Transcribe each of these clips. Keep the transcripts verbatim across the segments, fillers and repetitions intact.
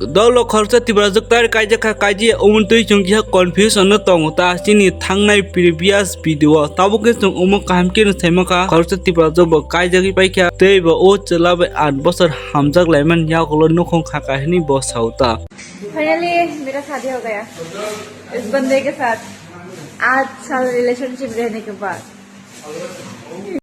Dolo khoroksa Tiprajwk tari kaijak kha, kaijak ya, omo twi chwng kisa confusion no tongo ta chini thangnai previous video o. Tabuk khe chwng omo kaham khe no saima kha, khoroksa Tiprajwk bo kaijagwi paikha, tei bo o chwla bai aat bochor hamjak laimani yagulo nukhung kha kha hinwi bo sao ta. Finally मेरा शादी हो गया। इस बंदे के साथ आठ साल रिलेशनशिप रहने के बाद।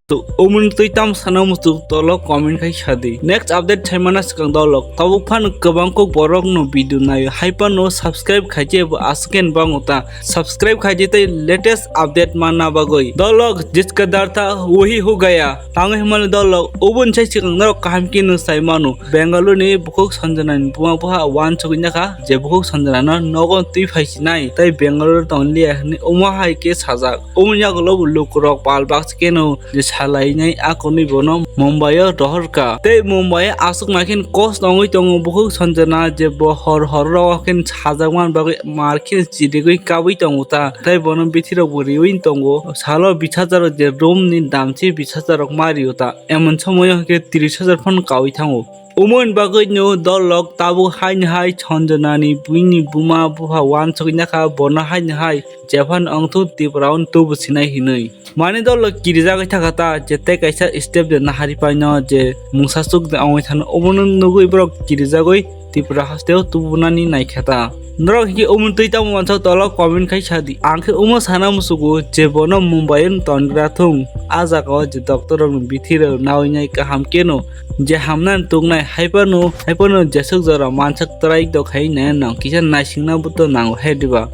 To, omo twi tam sana muchung tolo comment khai sadi. Next update thaimana swkang dolok. Tabuk phano kwbang kok borok no video naio. Hai phano subscribe khaije bo asken bango ta. Subscribe khaije tei latest update manna bagwi. Dolok jiska darta wahi ho gaya. Tango himani dolok. Ubun sai swkang norok kaham khe no sai mano. Bengaluru ni bukhuk Sanjana ni buma buha wansugwi nakha je bukhuk Sanjana no nogo twi phai sinai. Tai Bengaluru tong liya hinwi omo hai khe sajak. Omo yagulo bo lukurok pal baksa keno je salainai a konwi bono Mumbai o rohorkha. Tei Mumbai o aswk nakhin kos tongwi tongo bukhuk Sanjana je bo hor hor rok khe sajakmani bagwi mar khe chirigwi kabwi tongo ta. Tei bono bithirok bo riwi tongo. Salo bish hajar je room ni dam se bish hajar rok ma rio ta. Emon somoyo hwnkhe tris hajar phano kawi thango. Omo ni bagwi no dolok tabuk haino hai Sanjana ni buini buma bupha wansugwi nakha, bono haino hai jephano wngthok Tripura o tubu sinai hinwi. Mani dolok kirijagwi thakha ta, je tei kaisa step de nahari paino je mungsa chuk de ongwi thano, obono nugwi borok kirijagwi Tripura haste o tubunani naikha ta. Norok hinkhe omo twi tamo mansa tolo comment khai sadi. Ang khe omo sana musugo je bono Mumbai o tongra thung. A jaga o je doctor rok ni bithi rok nawi nai kaham keno je hamnani tuknai hai phano, hai phano jeswk jora mansak trai do khai nai nang kisa naisingna bo to nango hai diba.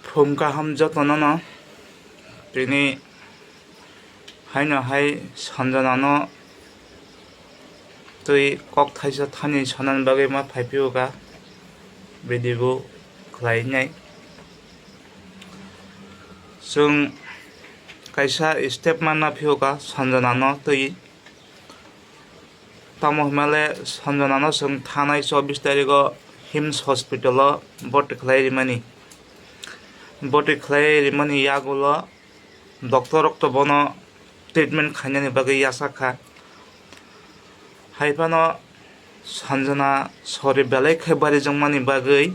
Phung kaham jotono no tini haino hai Sanjana no twi kok thaisa thani sanani bagwi ma phai phio kha video bo khlai nai. Chwng kaisa step manna phio kha Sanjana no twi. Tamo hwnmale Sanjana no chwng thanai chobbish tarikh o hims hospital o boti khlai rimani. Boti khlai rimani yagulo doctor rok to bono treatment khainani bagwi yachak kha. Hai phano Sanjana sori belai khe barijwkmani bagwi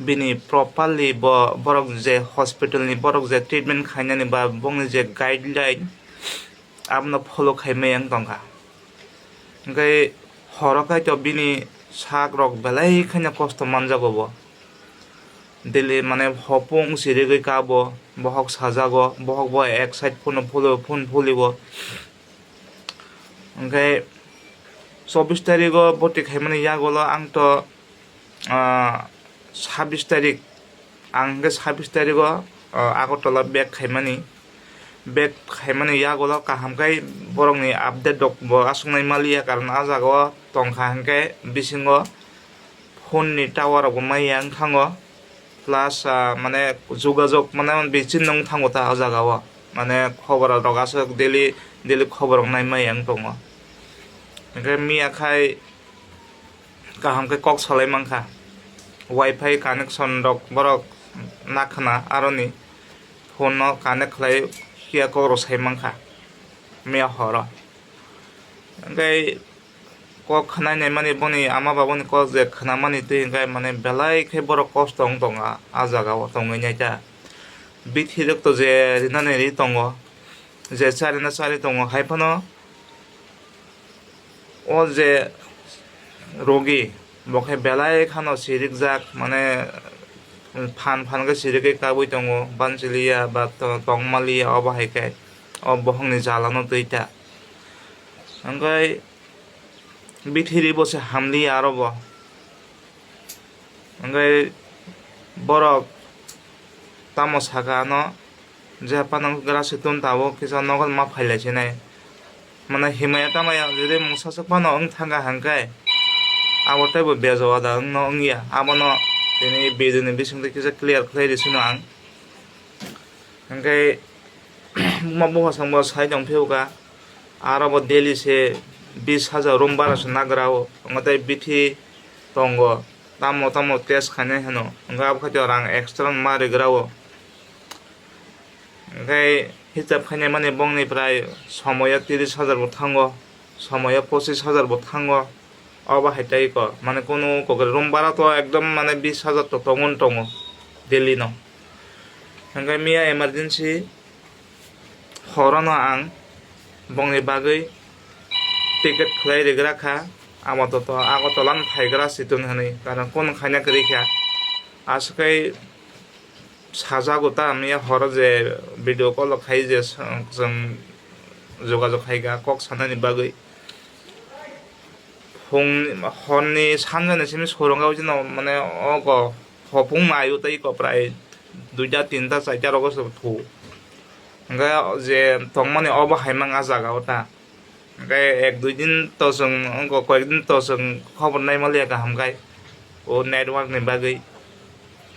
bini properly bo borok je hospital ni borok je treatment khainani ba bongni je guideline abono follow khai maya wng tongkha. Hwnkhe horo kaitor bini sak rok belai kheno kosto manjago bo. Daily mane hopung sirigwi kabo, bohok sajago, bohok bo ek side phone phuli, phone phuligo. Hwnkhe chobbish tarigo boti khaimani yagulo ang to, ah, sabbish tarik, ang hwnkhe sabbish tarigo, ah, Agartala back khaimani. Back khaimani yagulo kaham khe borokni update rok bo aswk nai maliya, karon a jagao tongkha hwnkhe bisingo phone ni tower rok bo maya wng thango. Plus, ah, mane jogajog mane bichini wng thango ta o jaga o. Mane khobor rok aswk daily, daily khobor rok nai maya wng tongo. Hwnkhe miya khai kaham khe kok salai mankha. Wi-Fi connection rok borok nakhwna aroni phone no connect khlai phiya kok rok sai mankha miya horo. Hwnkhe kok khwnai naimani boni ama babani kok je khwnamani twi hwnkhe mane belai khe borok kosto wng tongo a jaga o tongwi naikha. Bithi rok to je rinani ri tongo, je charina chari tongo, hai phano o je rogi bo khe belai khano sirikjak, mane phan phan khe sirigwi kabui tongo, bansiliya ba to-, tongmaliya, obo hai khe o bohongni jalano twi ta. Hwnkhe bithiri bo se hamliya aro bo. Hwnkhe borok tamo saka ano je phano grasi tun tabuk kisa nogo ma phailai sinai. Mane himaya tamaya jodi mungsa swk phano wng thangkha hwnkhe abo teibo bejo wada wngno wngya. Abono tini video ni bisingtwi kisa clear khlai rw sino ang. Hwnkhe buma buphasong bo sai tong phiyokha, aro bo daily se bis hajar room bara se nagra o, omo tei bithi tongo, tamo tamo test khainai hwno, hwnkhe abo khaito rang extra ma rigra o. Hwnkhe hisab khainai mani bongni prai somoyo tris hajar bo thango, somoyo pochis hajar bo thango. Obo hai tei ko, mane kunu kokre room bara to ekdom mane bis hajar to tongo, tongo daily no. Hingke miya emergency horo no ang bongni bagwi ticket khlai rigra kha, amo to, to Agartala no phaigra situng hinwi, karon kunu khaina kwrwi kha. Aswkhe sajago ta, miya horo je video call khai je chwng jogajog khaika kok sanani bagwi. Phung horni sanjani simi sorong o jino mane ogo hopung mayo tei ko prai duita tinta chaita rogo se thu. Hingke je tongmani obo hai mang a jaga o ta. Hingke ek dui din to chwng wngkha, koyek din to chwng khobor naima liya kaham khai o network ni bagwi.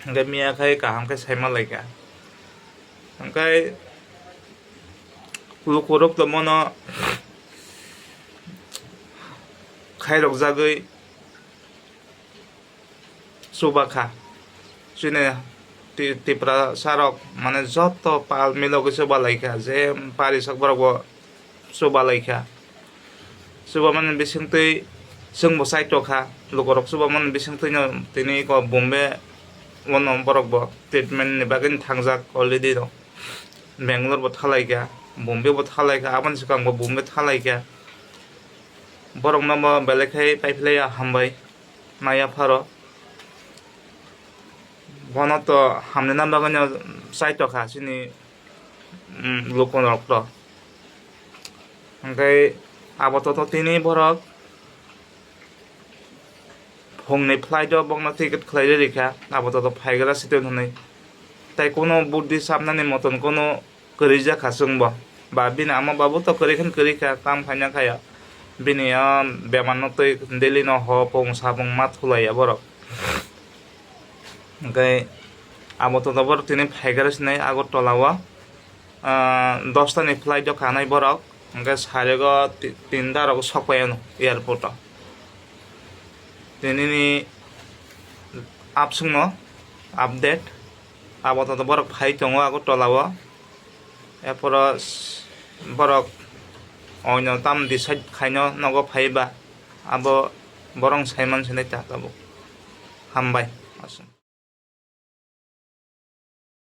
Hingke miya khai kaham khe saima laikha. Hingke lukurok to mono khairok jagwi chuba kha. Chini Ti-, Tiprasa rok mane joto pal milogwi chuba lai kha, je pari sak borok bo chuba lai kha. Chuba mani bising twi chwng bo chai tokha, lukurok chuba mani bising twi no tini ko Bombay wano borok bo treatment ni bagwi thangjak already rok. Bangalore bo thalai kha, Bombay bo thalai kha, aboni swkang bo Bombay thalai kha. Borok no bo belai khai pai phlai ya hambai. Maya pharo. Bono to hamni na bagwi no chai tokha chini, mm, lukurok to. Hingke abo to, to tini borok phungni flight o bokno ticket khlai rikha, abo to, to phaigra situng hinwi. Tai kuno buddi sabnani moton kuno kwrwi jakha chwngbo. Ba bini ama babu to kwrwi khe kwrwi kha, tam khaina khaya. Bini o bemar no twi daily no hopung sapung ma thulaiya borok. Hingke abo to borok tini phaigra sinai Agartala o, ah, dosta ni flight o kanai borok. Hingke sarego ti-, tinta rok sokpai ano airport o. Tini ni absung no update. Abo to borok phai tongo Agartala o. Erporo s-, borok oino tam decide khaino nogo phaiba, abo borok saiman sinai ta tabuk. Hambai. Aswk.